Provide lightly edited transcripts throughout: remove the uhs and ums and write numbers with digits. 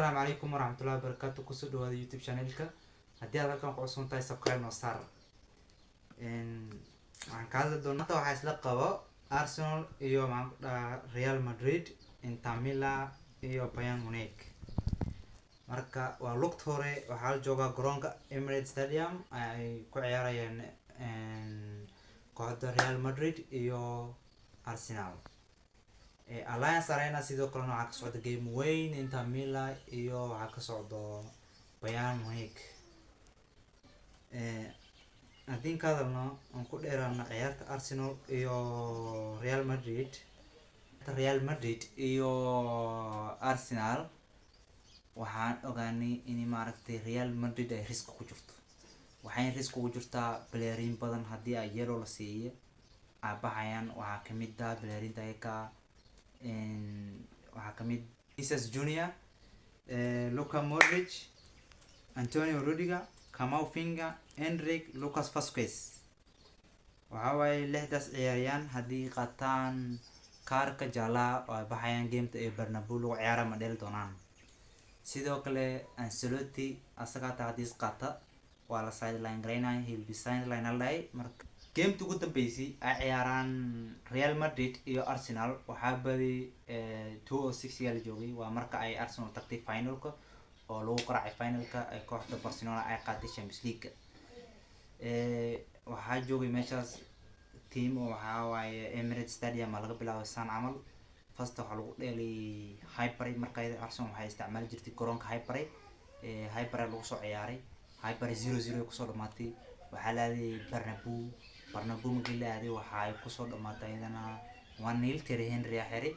Asalaamu calaykum waraxmatullahi wabarakaatu. Kusoo dhawaada YouTube channelka. Haddii aad halkan ku cusub tahay, subscribe noo saar. Waxaan ka hadli doonaa maanta waxaa isla qabo Arsenal iyo, maxaan ku dhahaa, Real Madrid, Inter Milan iyo Bayern Munich. Marka waa lugta hore. Waxaa la joogaa garoonka Emirates Stadium ay ku ciyaarayaan kooxda Real Madrid iyo Arsenal. Allianz Arena sidoo kalena waxaa ka socda game weyn, Inter Milan iyo waxaa ka socdo Bayern Munich. Haddii ka hadalno aan ku dheeraano ciyaarta Arsenal iyo Real Madrid, Real Madrid iyo Arsenal, waxaan ogaanay in, maaragtay, Real Madrid ay risk ku jirto. Waxayna risk ugu jirtaa playerin badan haddii ay yellow la siiyo ay baxayaan. Waxaa kamid ah playerinta ayaka, waxaa kamid Vinicius Junior, Luka Modric, Antonio Rudiger, Camavinga, Endrick, Lucas Vazquez. Waxaa waaye lixdaas ciyaariyaan haddii qaataan kaarka jaalaha oo ay baxayaan, gameta ee Bernabeu lagu ciyaara ma dheeli doonaan. Sidoo kale Ancelotti asaga hataa haddii is qaata waa la sideline garaynaya, he will be sideline la dhahay. Marka gameta ugu dambeysay ay ciyaaraan Real Madrid iyo Arsenal waxaa badi 2006 yaa la joogay. Waa marka ay Arsenal tagtay finalka oo lagu qaraacay finalka ay kooxda Barcelona ay qaaday Champions League. Waxaa joogay meeshaas team oo waxaa waaye Emirates Stadium aa laga bilaabay saan camal. First waxaa lagu dheelay Highbury. Marka Arsenal waxay isticmaali jirtay garoonka Highbury. Highbury lagu soo ciyaaray, Highbury 0-0 ay kusoo dhamaatay. Waxaa la aaday Bernabeu. Bernabeu markii la aaday waxa ay kusoo dhamaatay iyadana 1-0, Thierry Henry aa xiray.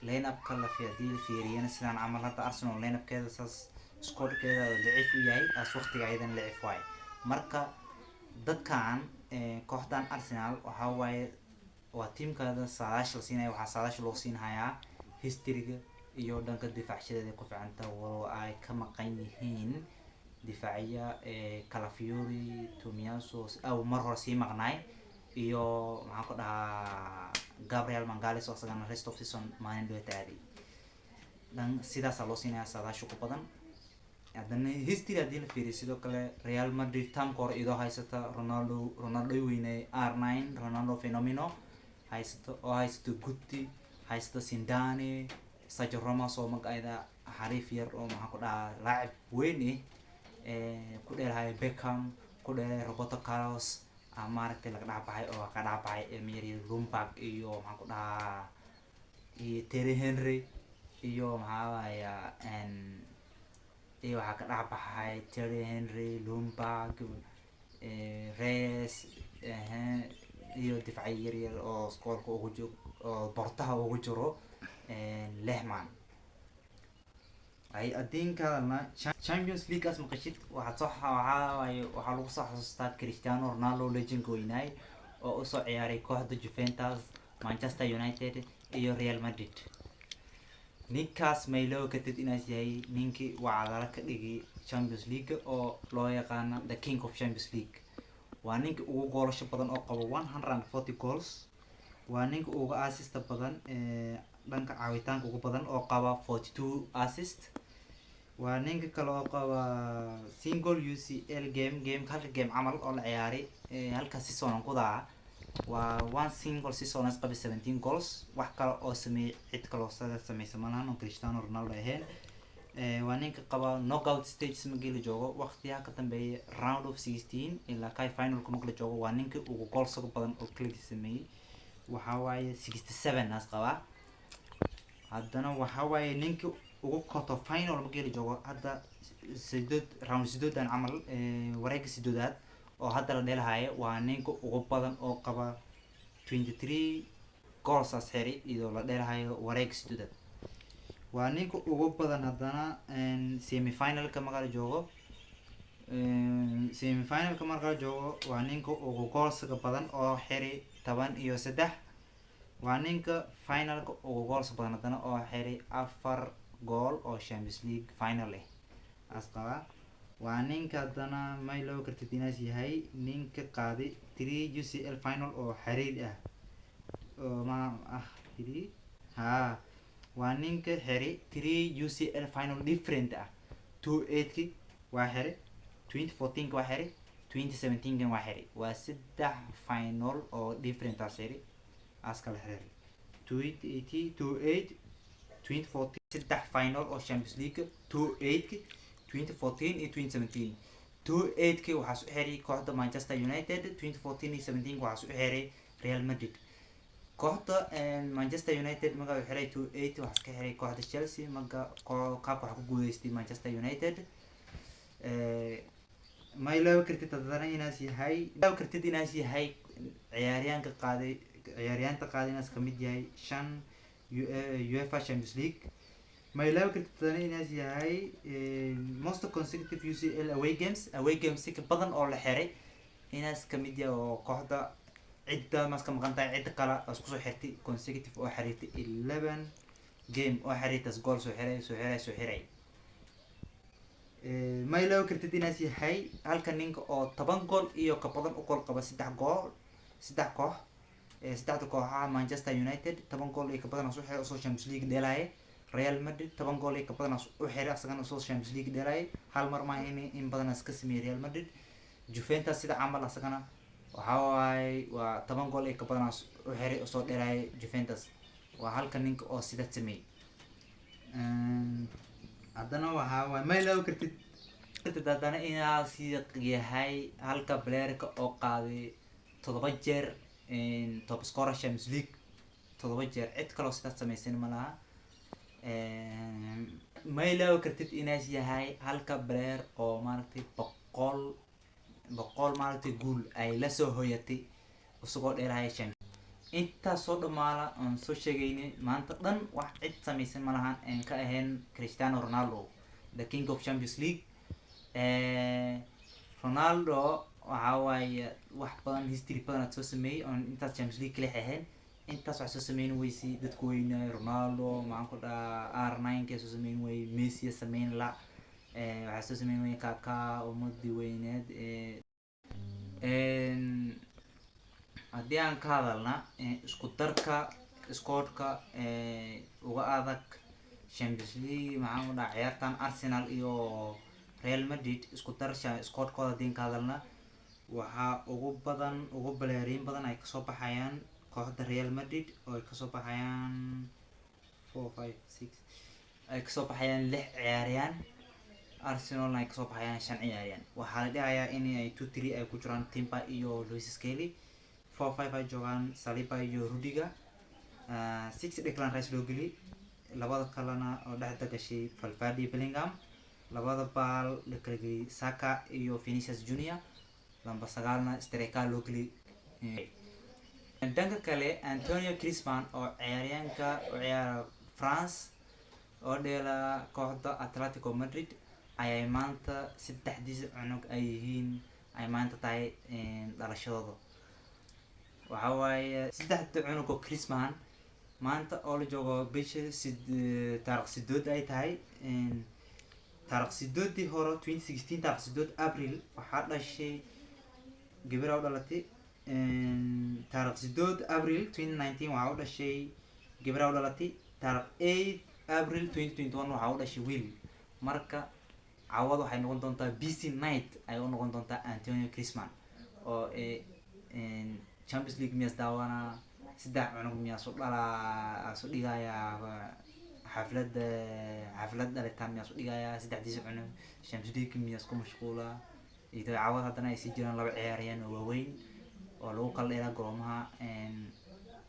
Line upka la hadii la fiiriyana sidaan camal hadda Arsenal line upkeeda saas squadkeeda daciif u yahay, as waqtiga ayadana daciif waaye. Marka dadkan kooxdan Arsenal waxaa waaye waa teamkaada saadaasha la siinaya. Waxaa saadaasha loo siinhayaa historyga iyo dhanka difaacshadeeda ay ku ficanta, walow ay ka maqan yihiin difaacya Calafiori, Tomiyasu aw mar hore sii maqnaay, iyo, maxaan ku dhahaa, Gabriel Magalhaes oo isagana rest of season maalin dhoweeta aaday. Dhan sidaasaa loo siinayaa saadaasha ku badan. Haddana history haddii la fiiriyo, sidoo kale Real Madrid termka hore iyadoo haysata Ronaldo, Ronaldo weyne, R9, Ronaldo Fenomeno haysato, oo haysato Guti, haysato Zidane, Sergio Ramos oo magacayda xariif yar oo, maxaan ku dhahaa, laacib weyn eh, ku dheelhayo Beckham, ku dheelay Roberto Carlos, maaragtay, laga dhex baxay oo ka dhex baxay ilmo yar Ljungberg iyo, maxaan ku dhahaa, iyo Thierry Henry iyo, maxaa waaya, iyo waxaa ka dhex baxay Thierry Henry, Ljungberg, Reyes iyo difacyo yar yar oo scoorka ugu jiro oo bortaha ugu jiro Lehman. Ay haddii ka hadalna Champions League as maqashid, waxaad soo waxaa waaye waxaa lagu soo xasuustaa Cristiano Ronaldo, legend weynaay oo usoo ciyaaray kooxda Juventus, Manchester United iyo Real Madrid. Ninkaas mayloo kartid inaas yahay ninkii wacdala ka dhigay Champions League oo loo yaqaano the King of Champions League. Waa ninka ugu goolasho badan oo qabo 140 goals. Waa ninka ugu assista badan, dhanka caawitaanka ugu badan, oo qaba 42 assist. Waa ninka kale oo qaba single UCL game, game halka game camal oo la ciyaaray halka season aan ku daa waa one single season is qabay 17 goals. Wax kale oo sameeyey, cid kaloo sada sameysa malahan oo Cristiano Ronaldo ahayn. Waa ninka qaba knockout stages markii la joogo, waqtiyaha ka dambeeya round of 16 ilaa kai finalka marka la joogo, waa ninka ugu goolsaga badan oo keligii sameeyey. Waxaa waaye 67 aas qabaa. Haddana waxaa waaye ninka ugu quarter final markii la joogo, hadda sideed round, sideedan camal, wareegga sideedaad oo hadda la dheelhayo, waa ninka ugu badan oo qaba 23 goals as xiri iyadoo la dheelhayo wareegga sideedaad. Waa ninka ugu badan haddana semi finalka marka la joogo. Semi finalka marka la joogo waa ninka ugu goolsiga badan oo xiri 13. Waa ninka finalka ugu goolsi badan haddana oo xiri afar gool oo Champions League final ah as qabaa. Waa ninka haddana may loo kartid inaas yahay ninka qaaday three UCL final oo xiriir ah oo ma ah three ha. Waa ninka xiray three UCL final different ah. 28-ki waa xiray, 2014-ka waa xiray, 2017-kan waa xiray. Waa saddex final oo different aas xiray, aas kala xiray 2018, 28, 2014. Saddex final oo Champions League, 28-ki, 2014 iyo 2017. 28-ki waxaa su xiray kooxda Manchester United, 2014 iyo 17 waxaa su xiray Real Madrid. Kooxda Manchester United maga xiray 28, waxaa iska xiray kooxda Chelsea. Maga cup waxaa ku guuleystay Manchester United. Ma ilaawi kartid haddana inaas yahay, ilaawi kartid inaas yahay ciyaaryahanka qaaday, ciyaaryahanka qaaday inaas kamid yahay shan UEFA Champions League. Ma ilaawi kartid haddana inaas yahay most consecutive UCL away games, away games si ka badan oo la xiray inaas kamid yahay, oo kooxda cidda maas ka maqan tahay cidda kale oo isku soo xirtay consecutive oo xiriirtay 11 game oo xiriirtaas gool soo xiray, soo xiray, soo xiray. Ma ilaawi kartid inaas yahay halka ninka oo 10 gool iyo ka badan u gool qaba saddex gool, saddex koox. Saddexda kooxaha: Manchester United 10 gool iyo ka badan u xiray usoo Champions League dheelaaye, Real Madrid 10 gool iyo ka badan u xiray asagana usoo Champions League dheelaaye. Hal mar maaha in badan iska sameeyey Real Madrid. Juventus sida camal asagana waxaa waaye waa 10 gool iyo ka badan u xiray usoo dheelaaye Juventus. Waa halka ninka oo sida sameeyey. Haddana waxaa waay ma ilaawi kartid haddana inaas yahay halka playerka oo qaaday 7 jeer top scorer Champions League, 7 jeer. Cid kaloo sidaas samaysan ma laha. Ma ilaawi kartid inaas yahay halka player oo maaragtay 100 maaragtay guul ay lasoo hoyatay isagoo dheerahaya Champions. Intaas soo dhamaala oon soo sheegaynay maanta dhan, wax cid samaysan ma lahan aan ka ahayn Cristiano Ronaldo, the king of Champions League. Ronaldo waxa waaye wax badan, history badan aad soo sameeyey oon intaas Champions League kala ahayn. Intaas wax soo sameyn weysay dadku weynay Ronaldo, maxaan ku dhahaa, R9 ka soo sameyn wey, Messi sameyn la, waxaa soo sameyn wey Kaka, ummadii weyneed. Haddii aan ka hadalna isku darka squadka uga adag Champions League, maxaan ku dhahaa, ciyaartan Arsenal iyo Real Madrid, isku dar squadkooda haddii ka hadalna, waxaa ugu badan, ugu playeriin badan ay kasoo baxayaan kooxda Real Madrid, oo ay kasoo baxayaan four, five, six, ay kasoo baxayaan lix ciyaariyaan. Arsenalna ay kasoo baxayaan shan ciyaariyaan. Waxaa la dhihayaa in ay 2, 3 ay ku jiraan Timber iyo Lewis Skelly, 4, 5 ay joogaan Saliba iyo Rudiger, 6 Declan Rice loo geliyay, labada kalena oo dhexda gashay Valverde iyo Bellingham, labada baal la kala geliyay Saka iyo Vinicius Junior, lamba sagaalna striker loo geliyay. Dhanka kale, Antonio Griezmann oo ciyaaryaanka u ciyaara France oo dheela kooxda Atletico Madrid ayay maanta saddexdiisa cunug ay yihiin, ay maanta tahay dhalashadooda. Waxa waaye saddexda cunug oo Griezmann maanta oo la joogo bisha taarikh 8 ay tahay. Taarikh 8-dii hore, 2016, taarikh 8 April waxaa dhashay gabar u dhalatay. Taarikh 8 April 2019 waxaa u dhashay gabar u dhalatay. Taarikh 8 April 2021 waxaa u dhashay wiil. Marka cawada waxay noqon doontaa busy night ay u noqon doontaa Antonio Griezmann oo Champions League miyaas daawanaa, saddex cunug miyaas u dhalaa, asu dhigayaa xaflad, xaflad dhalitaan miyaas u dhigayaa saddexdiisa cunug, Champions League miyaas ku mashquulaa, iyo cawad haddana ay sii jiraan laba ciyaaryahan oo waaweyn oo lagu kala dheelaa garoomaha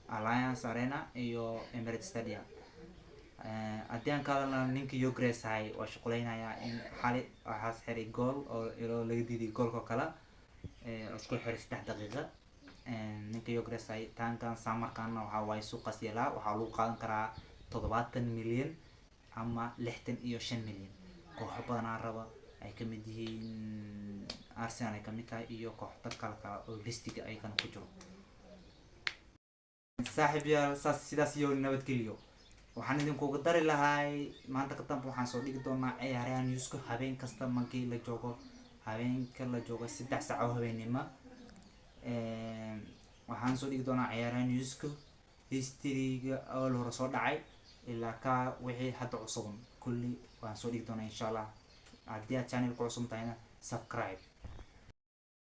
Allianz Arena iyo Emirates Stadium. Haddii aan ka hadalna ninka Gyökeres ahay waa shuquleynayaa in xali waxaas xiray gool oo iloo laga diiday goolka kale oo isku xiray 3 daqiiqa. Ninka Gyökeres ahay taankan summerkana waxaa waaye suuqaas yeelaa, waxaa lagu qaadan karaa 70 milyan ama 65 milyan. Kooxo badanaa raba, ay kamid yihiin Arsenal ay kamid tahay iyo kooxda kale kale oo listiga ayagana ku jiro. Saaxiib yaal, saas sidaas iyo nabadgeliyo. Waxaan idinkuga dari lahay, maanta ka dambe waxaan soo dhigi doonaa ciyaaryahan newska habeen kasta markii la joogo, habeenka la joogo 3 saac oo habeenimo. Waxaan soo dhigi doonaa ciyaaryahan newska historyga oo hore soo dhacay. Ilaa ka wixii hadda cusubun kulli waan soo dhigi doonaa, insha Allah. Haddii aad channel ku cusub tahayna, subscribe.